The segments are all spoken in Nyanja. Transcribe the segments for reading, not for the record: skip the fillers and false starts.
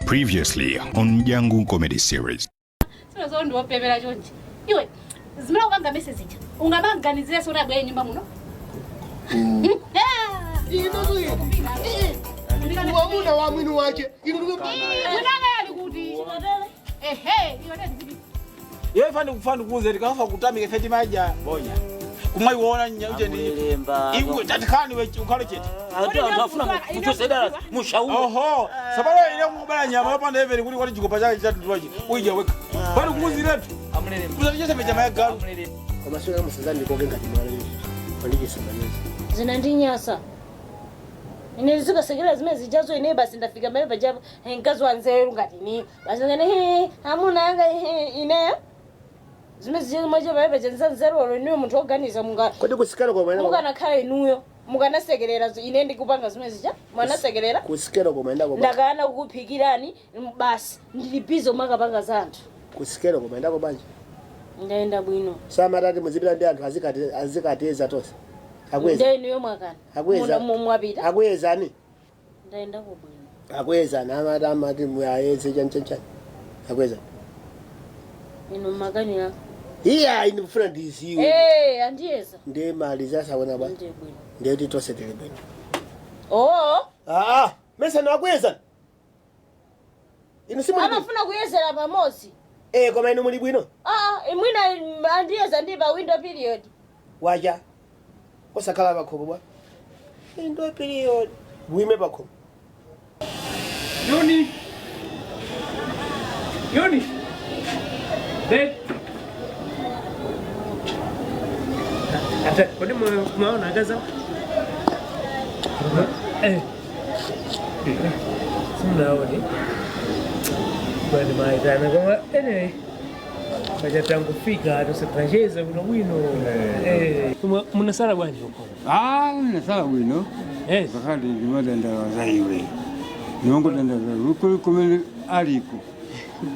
Previously on Dyangu Comedy Series. Sino ndiwopepera chonchi iwe zimene ukanga message ija ungamanganizireso kuti abwere nyumba muno. Wamuna wa mwini wache inu. Mwinanga ali kuti ehe iwe ndizipita. Iwe fani kufani kuuze tikafa kutamika ife timaja bonya kumaiwona nyauche ni Amulemba. iwe tatikhani we ukhale chete. Atu anthu afuna kuchosedala mushauri. Oho, sabalo ile kubala nyama yopanda even kuti kwati chikopa chake chatulwachi uija weka fani kuuziretu. Amulemba. Kuzatichesa nyama ya galu. Amulemba. Koma sio musazani koke ngati mwana pandichisomanezi. Zinandinyasa ine zikasekera zimene zijazo. Ine basi ndafika pamene pajapo mkazi wanzeru ngati ine basi ngati he amuna anga he ineyo zimene zijazo mwache pamene paja nzanzeru olo inuyo munthu woganiza munga Kodi kusikelo komaenda? Mukanakhala inuyo mukanasekerera ine ndikupanga zimene zija mwanasekerera? Kusikelo komaenda koma? Ndakana kukuphikirani basi ndili busy umakapanga za anthu. Kusikelo komaenda banja? Ndayenda bwino. Samatati muzipita ndi anthu azikateza tonse akweza. Nde inuyo mwakana. Akweza. Mwapita. Akwezani. Ndayendako bwino. Akwezani amati amati muyayeze chanchanchani akwezani. Inu mmakanira. Iya, ine ndikufuna ndiziwe. Eh, andiyeza. Ndi mali zasawona bwa. Ndiye bwino. Ndiyoti tonse tili bwino. Oo. Aa, mesano akwezani inu simuli bwino. Amafuna kuyezera pamodzi. Eh, koma inu muli bwino. Ah, mwina andiyeza ndi pa window period. Wacha osakhala pakhomo bwa window period wime pakhomo. Yoni! Yoni! Dad! Ata, kodi mwaona akaza? Eh. Simunaone. Bwana maitana koma anyway. Paja tangufika tusipacheza bwino bwino. Eh. Munasala bwanji uko? Ah, nasala bwino. Kakati ndimadandala za iwe, ndinongodandala kuli kumene aliko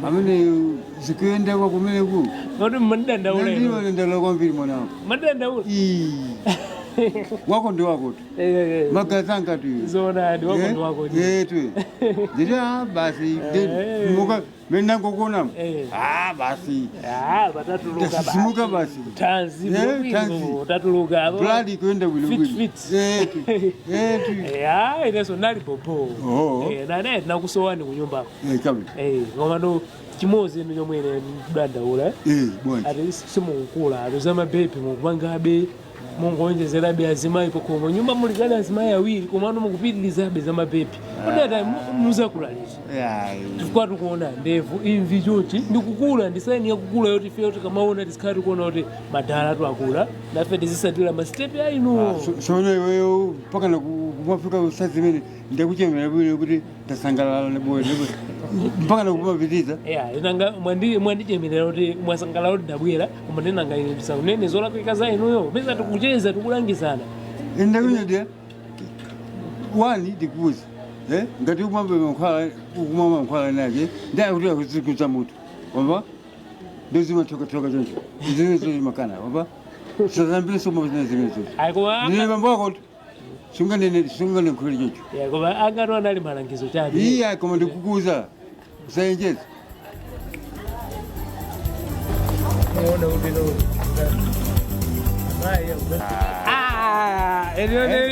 amene zikuyendekwa kumeneku. Kodi mmandandaula inu? Ndimadandala kwambiri mwanangu. Mmandandaula? Ii. Wako ndi wako tu. Magazi angati iwe. Zoonadi, wako ndi wako ndi. Yetu nditi ah basi muka mene nangokuonamo ah basi. Ah, patatuluka. Tasisimuka basi. Tanzi. Tanzi. Tatuluka. Blood ikuyenda bwino. Fit, Bwino. fit. Yetu yetu. Ya, ineso nali popo. Oh. Eh, nane nakusowani kunyumbako. Eh, kabisa. Eh, koma no chimozi inu chomwe ine ndikudandaula. Eh, bwana. Ati simukukula, ati za mabebi mukupangabe mungonjezerabe azimayi pakhomo nyumba mulikale azimayi awiri komano mukupitirizabe za mabebi kodi ati muzakula liti? Yayi. Chifukwa tikuona ndevu imvi chonchi ndikukula ndi sign yakukula yoti ife tikamaona tisikhala tikuona kuti madala tu akula nafe tizisatira masitepe ainu. Sono iweyo mpaka kumafika sa zimene ndakuchemera bwino kuti ndasangalala nebwe mpaka nakumapitiza. Ya, inanga mwandichemerera kuti mwasangalala kuti ndabwera koma ndinanga ine ndisakunene zolakwika za inuyo pesa tikucheza tikulangizana. Ndakunyadira wani ndikuuza eh ngati ukumambe mankhwala ukumama mankhwala nake ndakuti akuzikuza mutu wamva ndozimathoka choncho zimenezo zimakana wamva sazambire soma zina zimenezo. Ayi, koma ndine bambo wako tu sunganene sunganenkhulire choncho. Ya, koma angati anali malangizo chabe. Iya, koma ndikukuuza usayenjeze. Muona kuti no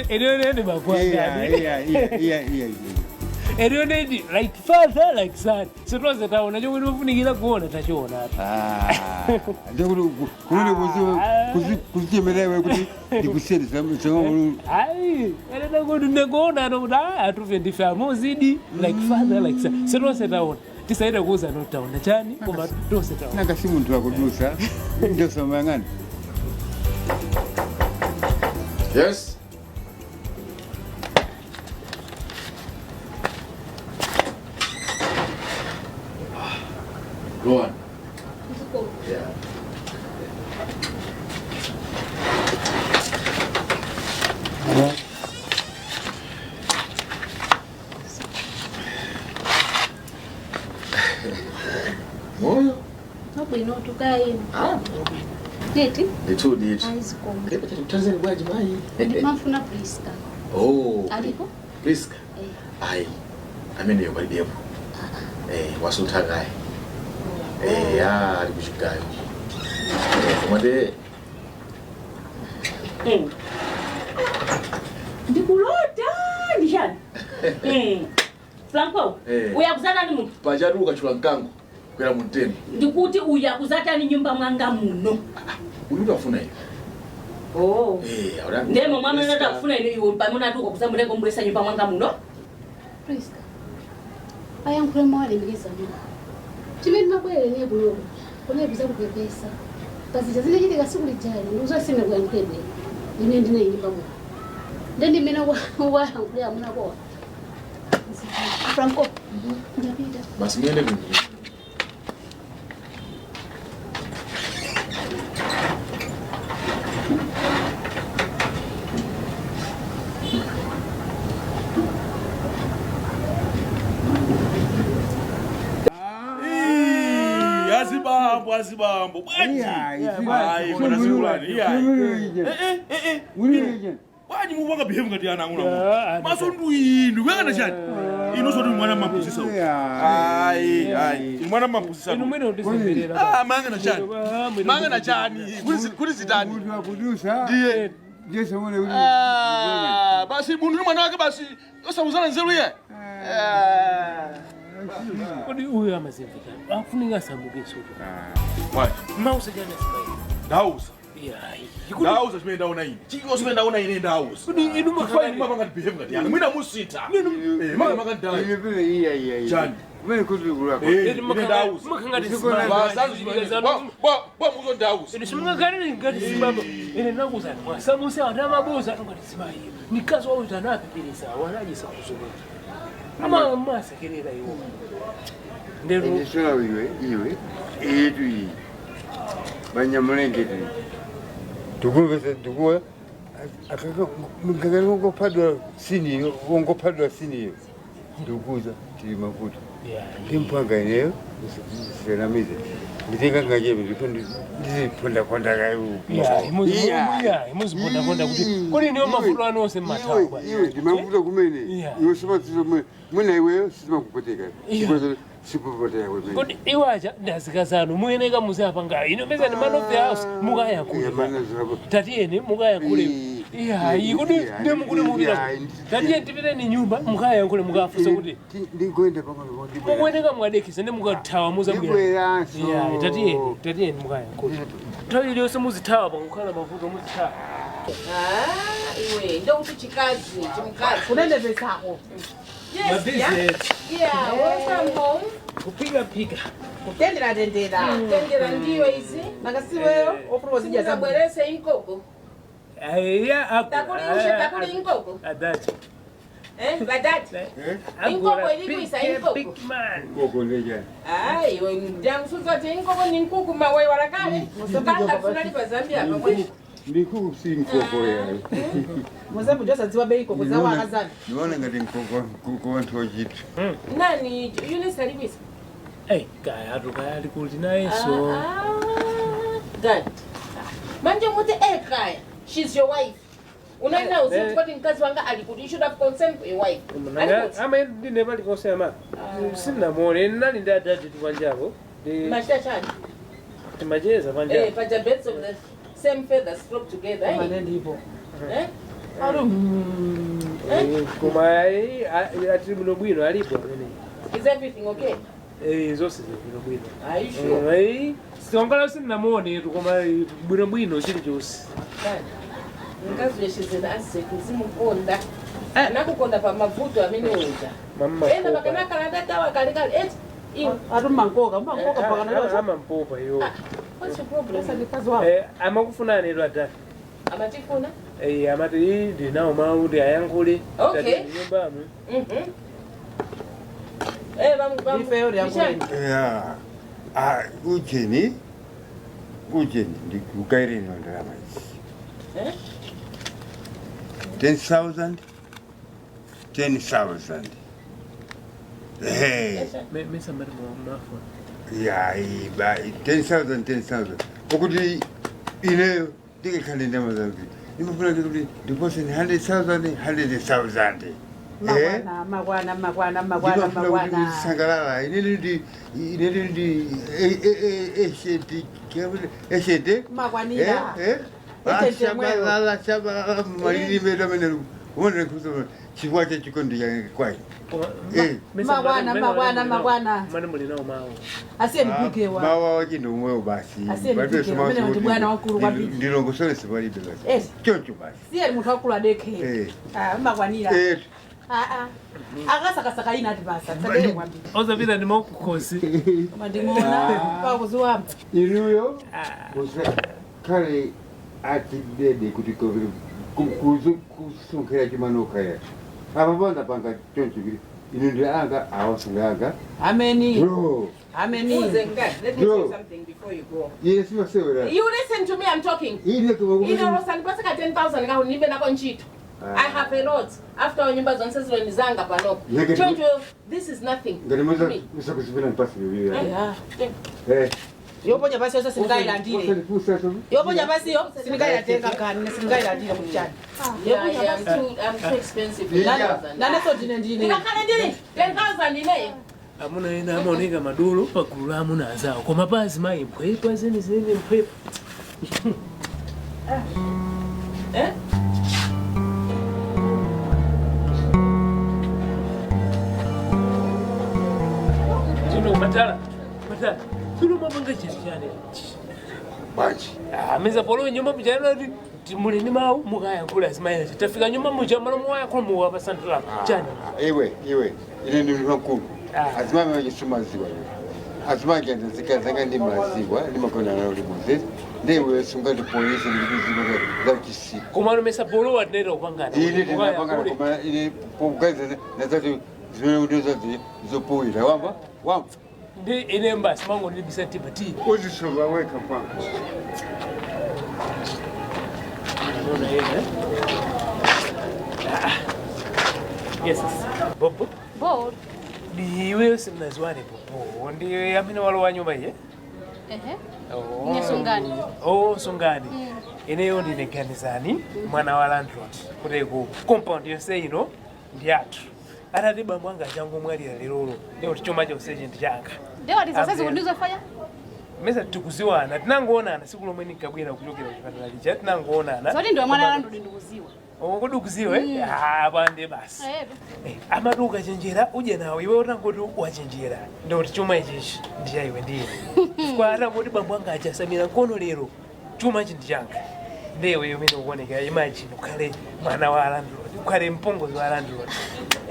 erioneni makwangani. Iya iya iya iya. Erioneni like father like son sitonse taona chomwe timafunikira kuona tachiona. Ndikuti kumene kuzichemerera iwe kuti ndikusiyeni. Ayi, elena kuti ndikuona ano kuti atufe ndife amozidi like father like son sitonse taona tisaite kuuza no taona chani koma tonse taona. Nanga si munthu wakudusa ndosamayang'ana. Yes. Go on. Yeah. Moyo. Bwino tukayi. Ah, Neti. Ndithu ndithu. Aizikoma. Ndipo chitazeni bwanji mayi? Ndimafuna Priska. Oh. Alipo? Priska. Eh. Ayi. Ameneyo palibepo. Wasuntha kaye. Ya ali kuchigayo. Koma ndiye Ndikulota ndishani. Franco, uyakuzatani muno? Pachatu ukachula mkango kwera mumtengo. Ndikuti uyakuzatani nyumba mwanga muno. Uli utafuna iwe. Oh. Aulani. Ndemo mama natakufuna ine iwe pamuna tuko kusamuleko mbwesa nyumba mwanga muno. Priska. Ayankhule mwalimbikizana. Chimene mabwere ne kuno. Kune biza kupepesa. Pazija zinachitika siku lijali, nduzosime kuyankhule bwino. Ine ndine nyumba muno. Ndendi mene wayankhule amuna kwa. Franco. Ndapita. Basi muyende kuno. Azibambo, azibambo. Bwanji. Ayi, mwana sikulani. Iyayi. Bwanji mupanga behave ngati ana ang'ono. Maso ndu inu, wekana chani. Inu soti mwana mapusisa uyu. Ayi, ayi. Inu mwana mapusisa. Inu mwene ndizimverera. Ah, mangana chani. Mangana chani. Kuli zitani. Munthu akudusa. Ndiye. Ndiye somone kuti. Ah, basi munthu ni mwana wake basi osauzana nzeru iye. Kodi uyu amazimveka. Afunika asambuke soto. Bwanji. Mausa jana simayi. Ndausa. Iyayi. Ndausa chimene ndaona ine. Chilichonse chimene ndaona ine ndausa. Kodi inu Chifukwa inu mapanga behave ngati ana. Mwina musita. Manga manga ndayi. Ine pele iya iya iya. Chani. Kumene kuti kulako. Ine ndausa. Makangati simayi. Bwa muzo ndausa. Inu simungakhalire ngati simama. Ine ndakuzani mwasamusa anthu amaboza ngati simayi. Nikazi wawo tanapipirisa wanajisa kuzungulira. Ama masekerera iwo. Ndero Ndisola iwe iwe yetu iyi. Banyamulenge tu. Tukumvesa tukuwa akaka mkakali wongophadwa siniyo wongophadwa siniyo. Ndikuza tili makuti. Ndimphanga ineyo ndisenamize. Nditenga ngachebe ndiziphondaphonda kayo. Iya, muzipondaponda kuti kodi niwo mavuto anu onse mmathawa. Iwe ndimavuto kumene. Iwe somatizo mwina iweyo sizimakupoteka. Sikupoteka kwemene. Kodi iwacha ndazikazanu muyeneka muzapanga ino meza ni man of the house mukayankhule. Tatiyeni mukayankhule. Iyayi kodi ndiye mukupita. Tatiyeni tipiteni nyumba mukayankhule mukafunse kuti ndikuenda pang'ono mukuyeneka mukadekisa ndi mukathawa muzabwera. Ndibweranso. Iyayi tatiyeni tatiyeni mukayankhule. Nthawi iliyonse muzithawa pakukhala mavuto muzithawa. Ah, iwe ndokuti chikazi chimkazi. Kunendebesako. Yes, yeah. Yeah, welcome home. Kupiga piga. Kutendera tendera. Tendera ndiyo izi. Nakasiweyo ofuna zidya zabwino. Bwerese inkoko. Iya aku. Takuli ushe takuli inkoko. Adachi. Badati. Inkoko ilikuisa inkoko. Big man. Nkoko ndechani. Ah, iwe ndiyakusuza kuti inkoko ni nkuku mawe walakale. Kanga tunali pa Zambia pamwe. Ndikuku si nkoko yayo. Muzambu josadziwa bei inkoko zawo akazana. Ndiona ngati nkoko nkoko wanthu wachitu. Nani Eunice alikuisa? Kaya atu kaya ali kuti nayenso. Dad. Manje muti kaya. She's your wife. Unaenda usiku kwati mkazi wanga alikuti you should have consent for your wife. Alikuti. Ama ndine palikonse ama. Sinamuone nali ndi adadi tupanjapo. Machita chani. Timacheza panjapo. Paja birds of the same feathers flock together. Mane ndipo. Koma atili bwino bwino alipo amene. Is everything okay? Zonse zili bwino bwino. Are you sure? Siongala sinamuone tu koma bwino bwino chilichonse. Mkazi weshizena asekuzimukonda. Anakukonda pa mavuto amene uja. Mama. Ena pakanakala datawa kalekale. Eti iwe. Atu mankoka, mankoka pakana. Amampopa iwo. What's your problem? Sasa mkazi wako. Amakufuna lero adadi. Amatifuna? Amati ndinawo mawu ndi ayankhule. Okay. Tati nyumbamo. Ifeyo liyankhuleni. Ya. Ah, ujeni. Ujeni ndikukaireni ndalama izi. 10,000 10,000. Hey. Mesa mari mafuna. Ya, iba 10,000 10,000. Okuti ineyo ndikakhale ndalama zambiri. Ndimafuna kuti ndipose 100,000 100,000. Makwana, makwana, makwana, makwana, Ndinofuna kuti makwana. muzisangalala. Inene ndi inene ndi eshete eshete. Makwanira. Eshete mweyo. Shabalala shabalala malilime amene umonera kusoma chifukwa cha chikondi change kwai. Makwana, makwana, makwana. Mane muli nawo mawu. Asiye ndipikewa. Mawa wachino umwewo basi. Asiye ndipikewa. Amene ndi bwana wakulu kwambiri. Ndilongosolese palibe basi. Eh. Choncho basi. Siye munthu wakulu adekhe. Eh. Ah, makwanira. Eh. Ah, ah. Akasakasaka ina ati basa. Tsadere kwambiri. Osapita ndi maukhosi. Koma nding'ona pakuziwamba. Inuyo kale atidede kuti kusonkhera chimanoka ya apa panda panga choncho kuti inu ndi anga awasunga anga. Ameni. Bro. Ameni. Let me say Bro. something before you go. Iye simasewera. You listen to me, I'm talking. Ine kuma Ine rosandipatsa ka 10,000 kahu nibe nako ntchito. I have a lot. After nyumba zonse zilonizanga panopo. Yeke- Choncho, this is nothing. Ngati To me. musakuzipina mpasi bibiya. Yeah. Eh. Yoponya pasi yonse sindingayilandire. Osalifusa so. Yoponya pasi yo sindingayilatenga kani sindingayilandire kuchani. Yeah, yeah, I'm too expensive. Yeah. Naneso ndine ndine. Ndikakhale ndili 10,000 ineyo. Amuna ena amaoneka madolo pagulu la amuna azawo koma pa azimayi mphwepo zenizeni mphwepo. Eh? Tino matala matala tino mapanga chinthu chane. Bwanji. Ah, meza polo nyumba muchaona kuti muli ndi mawu mukayankhula azimayi aja. Tafika nyumba mucha malo muwayankhula muwapasa ndalama chani. Iwe iwe ine ndi munthu wamkulu. Azimayi machisu maziwa iwe. Azimayi kenda zikazanga ndi maziwa ndi makona nawo limodzi. Ndiwe sungati polisi ndikuziwa za chisiku. Koma mesa polo watinera kupangana. Ine ndinapangana koma ine pokazi nazati zimene kuti zati zopuwira wamba wamba. Ndi ine mbasi mango ndilibisa tipa ti. Uzisova wekha mpango. Unaona yeye, eh? Ah. Yes. Bobo. Bo. Ndiwe simnaziwane Bobo. Ndiwe amene walowa nyumba iye. Ehe. Oh. Ine Sungani. Oh, Sungani. Ineyo ndine Ganizani, mwana wa landlord. Kuti ku compound yonse ino ndi athu. Atati bambo anga achangomwalira lerolo, ndiye kuti chuma chonsechi ndi changa. Ndewa tisasezi kundizofanya? Mesa tikuziwana, tinangoonana siku lomwe ndinkabwera kuchokera kuchipatala lija, tinangoonana. Zoti ndiwe mwana wa landlord ndikuziwa. Oh, kodi ukuziwa eh? Ah, pande basi. Eh. Amati ukachenjera udye nawo iwe utangoti wachenjera ndikuti chuma ichichi ndi cha iwe ndiye chifukwa atangoti bambo anga achasamira mkono lero chuma ichi ndi changa ndiwe umene ukuoneka imagine ukhale mwana wa landlord ukhale mpongozi wa landlord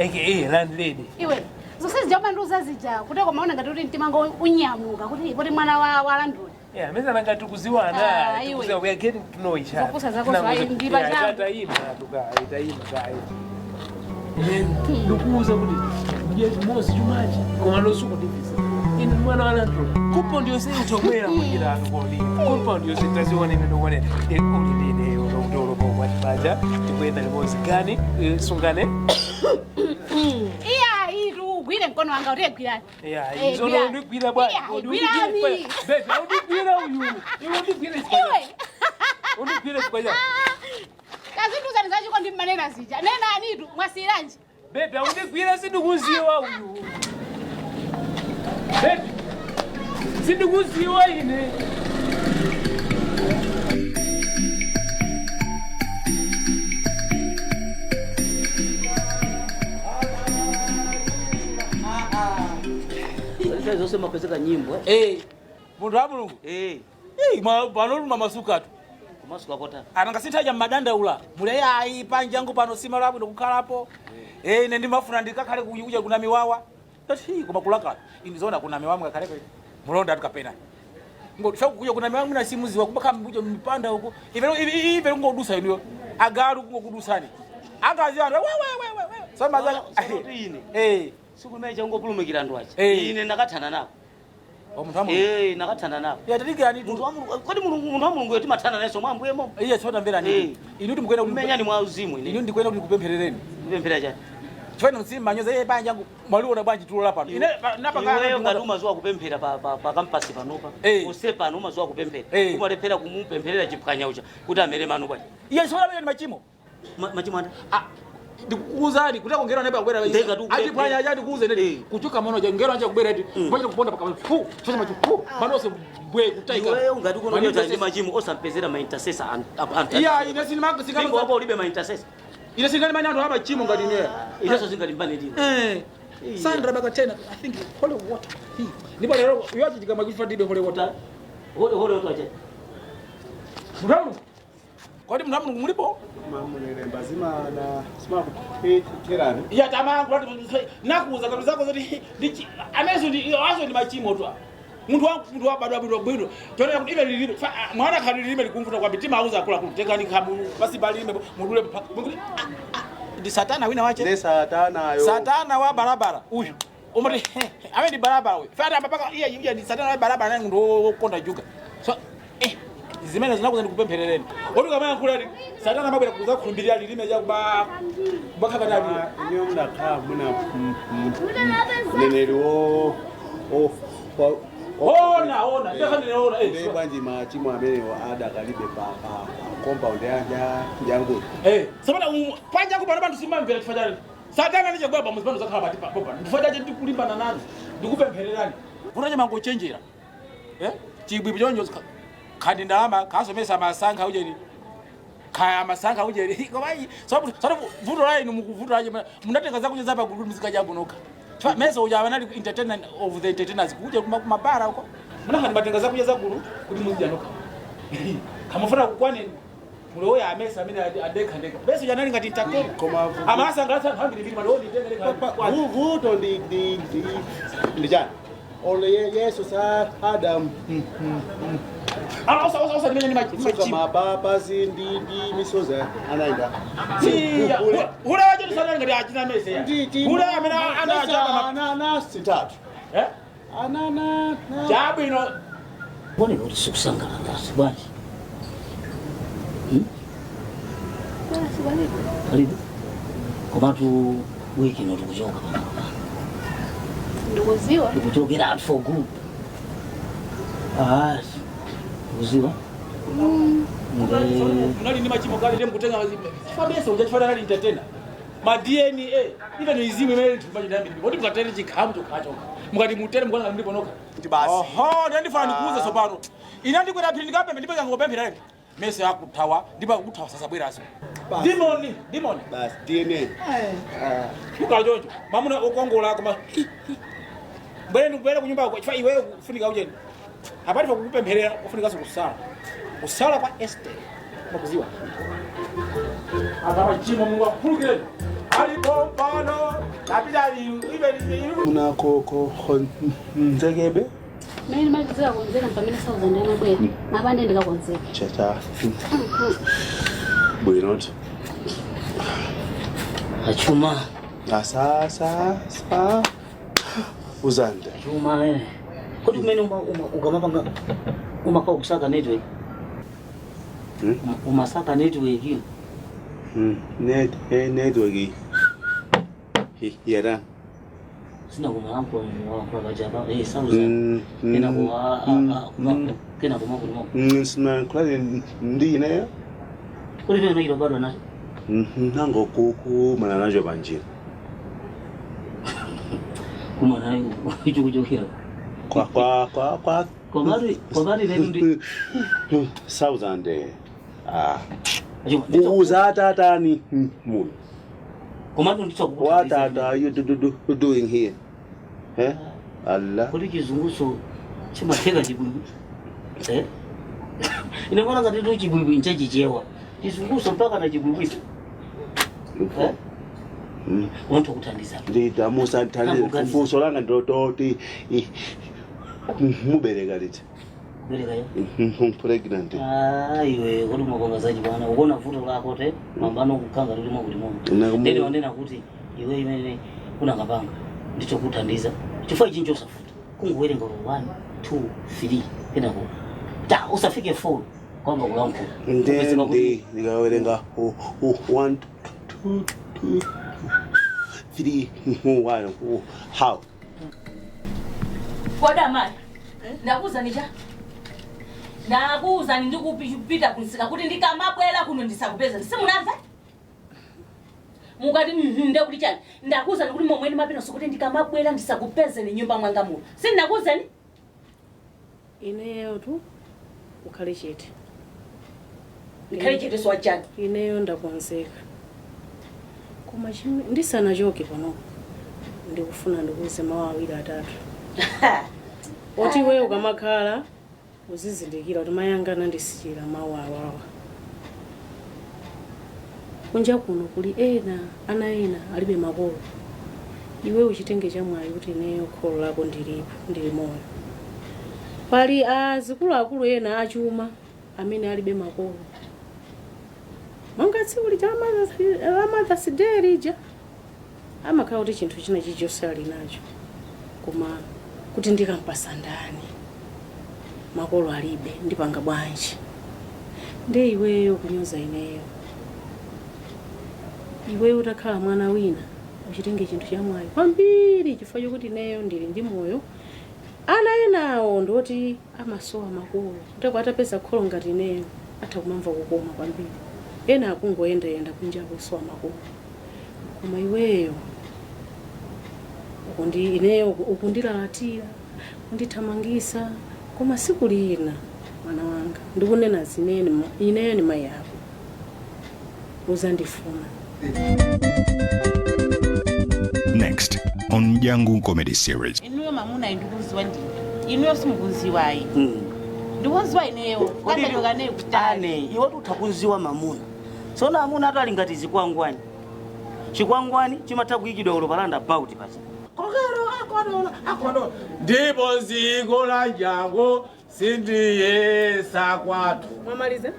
aka landlady. Iwe zonse zija umandiuza zija kuti komaona ngati kuti mtima ngo unyamuka kuti kuti mwana wa landlord. Yeah, mesa nanga tikuziwana. Ah, iwe. Tikuziwa, we are getting to know each other. Zopusa zako zwa- ndipa changu. Tayima tukayi tayima kayi ndikuuza kuti ndiye chimozi chumachi koma losukundibvisa ine mwana wa landlord compound yonse utobwera kudyera anthu kodi compound yonse taziona ine ndikuonera uli ndineyo lokutolopa ukwati paja tikuyenda limodzi gani eh, sungane. Iya itu ugwire mkono wanga utiye gwirani. Yeah, Eh, izono gwirani. undigwira bwana. Iya, Kodi gwirani. undigwira bebe undigwira uyu iwe undigwira chifukwa Iwe. undigwira chifukwa chani? Kazinduzani zachiko ndi manena zija. Nena anitu mwasiranji. Bebe aundigwira sindikuziwa uyu. Bebe sindikuziwa ine. Zonse mapezeka nyimbo. Eh, munthu wa Mulungu. Eh. Eh, panoluma masukatu. Kumasuka kota. Anangasinthaja mmadandaula. Mule ayi panjangu pano sima labwino kukhalapo. Eh, ine ndimafuna ndikakhale kuja kuna miwawa. Tati koma kulaka. Ine zona kuna miwawa mukakhaleko. Mulonda atukapena. Ngo kuja kuna miwawa muna simuziwa kubakha mbuja mipanda huko. Ive ive ngodusa iniyo. Agalu kungokudusani. Akazi anthu we we we we. Soma za ine. Eh. Siku imeneyi changopulumikira anthu aja. Eh. Ine ndakathana nawo. Munthu wa Mulungu. Eh, ndakathana nawo. Ya tatikani Munthu wa Mulungu, kodi Mulungu munthu wa Mulungu yoti mathana naye somwe ambuye mo. Iye tsoda mvera nini? Inu ndikuyenda kuti Mmenyani mwa uzimu ine. Inu ndikuyenda kuti kupempherereni. Kupemphera chani? Chifano msimanyoza iye panjangu mwaliona bwanji tulola pano. Ine napaka Iweyo ngati umazuwa kupemphera pa kampasi panopa. Use pano umazuwa kupemphera. Umalephera kumupempherera chiphwanya ucha kuti amere mano bwanji. Iye sola ni machimo. Machimo anda. Ah, Ndikukuuzani kuti ngero anaipa kubwera. Ndenga tu Ati pwanya acha ndikuuze neti kuchoka mano ja ngero acha kubwera ati. Mbacho kuponda paka fu. Fanya macho fu. Mano se bwe kutaika. Iweyo ngati kuno nyota ndi machimo osampezera ma intercessor Iya ine sinimanga Singo wako ulibe ma intercessor. Ine singani manya anthu amachimo ngati ine. Ineso singalimbane ndine. Sandra Bakatena, I think holy water. Ndipo lero uyachitika makufa ndibe holy water. Holy water acha. Muramu. Kodi muramu mulipo? Mamulemba zimana simakuterani. Iya tamangu lati nakuuza kabisa zako zoti ndichi ameso ndi aso ndi machimo tu. Muntu wangu muntu wabadwa bwino bwino. Tone kuti ibe lilime mwana khali lilime likumvuta kwa mitima auza kula kutenga ndi khabu basi balime mudule kuti ndi satana wina wache. Ndi satana yo. Satana wa barabara uyu. Umati ame ndi barabara uyu. Fata mpaka iya iya ndi satana wa barabara naye muntu wokonda juga. So zimene zinakuza ndikupempherereni. Oti kama yankhula ati satana amabwera kuzakhulumbirira lilime cha kuba kubakha Iye mnakhala muna mneneri wo Ona ona ndakhanene ona Ndi bwanji machimo amenewo adakalibe pa compound ya jangu. Sabata panja kupano bantu simamvera chifukwa chani. Satana ndichagwa pamuzi pano zakhala pati papopa. Ndifukwa chache ndikulimbana nanu. Ndikupemphererani. Vuto chimangochenjera. Chibwibi chonjo khandi ndalama khasomesa masankha ujeni. Khaya masankha ujeni. Koma iyi sababu vuto la inu mukuvuta aje munatenga zakudya za pagulu muzika jabunoka. Mesa uja anali entertainer of the entertainers kuja kumabara uko. Munangani matenga zakudya zagulu kuti muzidya noka. Kamufuna kukwaneni. Muloya amesa amene adekha ndekha. Bese uja anali ngati entertainer. Koma Amasangalatsa anthu ambiri malo nditenga ndekha. Vuto ndi ndi ndi ndi chani. Ole Yesu sa Adam. Osa ndimene Suka mapapasi ndi ndi misozi anaenda. Siya. Ula wacho ndisanali ngati achina mese ya. Ula amene anachapa anana sitatu. Anana Chabwino. Mbona kuti sikusangalala bwanji? Karibu. Komatu wiki ino tikuchoka pano. Ndikuziwa. Tikuchokera out for good. Ah, ndikuziwa. Munali ndi machimo kale ndiye mukutenga chifukwa mese uja chifukwa anali entertainer. Ma DNA even izimu imene nthu ndambiri. Kodi mukatere chikhamu chokhachoka. Mukati mutere mukuona ndipo noka. Ndi basi. Oho, ndiye ndifuna ndikuuze tsopano. Ine ndikwera phiri ndikapembe ndipo ngopemphera ine. Mese akuthawa ndipo akuthawa sasabweraso. Demon, demon. Basi DNA. Ukachocho. Mamuna ukongola koma. Mbere ndikubwera kunyumba yako chifukwa iweyo kufunika ujeni. Apati pakukupempherera kufunikaso kusala. Kusala kwa Esther. Makuziwa. Akapa chimo Mungu akukhululukireni. Alipo pano tapita ibe Muna ko nzekebe. Mene malizira konzeka pamene 1000 anabwera. Mapande ndikakonzeka. Chacha. Bwino. Achuma. Asa sa sa. Uzande. Achuma Kodi kumene ukamapanga umakha kusaka network. Umasaka network iyo. Network. Yera. Sina kumalankhula walankhula pachapa. 1000. Kena kuma kena kuma kuma. Sina kula ndi ine. Kodi pena ilo bado nacho. Nango kukumana nacho panjira. Kumana icho kuchokera. Kwa kwa kwa kwa. Komari ndi 1000. Ah. Uzatatani muno. Komatu ndicho What are you doing here? Allah. Kodi chizunguso chimatheka chibwibwi. Ine mwana ngati ndi chibwibwi nchachichewa. Chizunguso mpaka na chibwibwi. Wanthu kuthandiza. Ndidamusa nthandiza funso langa ndototi mubereka liti. Bereka yo. Pregnant. Ah, iwe kodi umakonga zachibwana ukuona vuto lako te mambano kukhanga lili mwakuti momwe. Ndene wanena kuti iwe imene unangapanga ndicho kuthandiza. Chifukwa ichi nchosafuta. Kungowerenga 1 2 3 kenako. Ta usafike 4 kwamba kulankhula. Ndi ndikawerenga 1 2 3 1 how? Koda mali. Ndakuza nija. Ndakuza ndikupita kunsika kuti ndikamabwera kuno ndisakupeza. Simunamva? Mukati ndekuti chani? Ndakuwuzani kuti momwe ndimapita sikuti ndikamabwera ndisakupezeni nyumba mwanga muno. Sindinakuwuzani? Ineyo tu ukhale chete. Ndikhale chete siwachani? Ineyo ndakonzeka. Koma chimwe ndisanachoke pano ndikufuna ndikuuze mawu awiri atatu. Oti iweyo ukamakhala uzizindikira kuti mayi anga anandisiyira mawu awawa. Kunja kuno kuli ena, ana ena alibe makolo. Iwe uchitenge chamwayi kuti ineyo kholo lako ndilipo, ndili moyo. Pali azikuluakulu ena achuma amene alibe makolo. Monga tsiku lija la Mother's Day lija amakhala kuti chinthu china chilichonse ali nacho, koma kuti ndikampasa ndani, makolo alibe, ndipanga bwanji? Nde iweyo kunyoza ineyo, iweyo utakhala mwana wina uchitenge chinthu chamwayi kwambiri chifukwa chokuti ineyo ndili ndi moyo. Ana enawo ndoti amasowa makolo, kuteko atapeza kholo ngati ineyo atha kumamva kukoma kwambiri. Ena akungoyendayenda kunja akusowa makolo, koma iweyo ukundi ineyo ukundilalatira, kundithamangisa. Koma siku lina mwana wanga ndikunena zinene, ineyo ni mayi ako, uzandifuna. Next on Jangu Comedy Series. Inuyo mamuna ndikuziwa ndini, inuyo simukuziwayi, ndikuziwa ineyo kandalioka naye kutali. Ane iwe utha kunziwa mamuna. Tsono amuna atu ali ngati zikwangwani. Chikwangwani chimatha kuyikidwa ulo palanda about pacha. Kokero akodola akodola ndipo ziko la njango sindiyesa kwathu. Mwamaliza?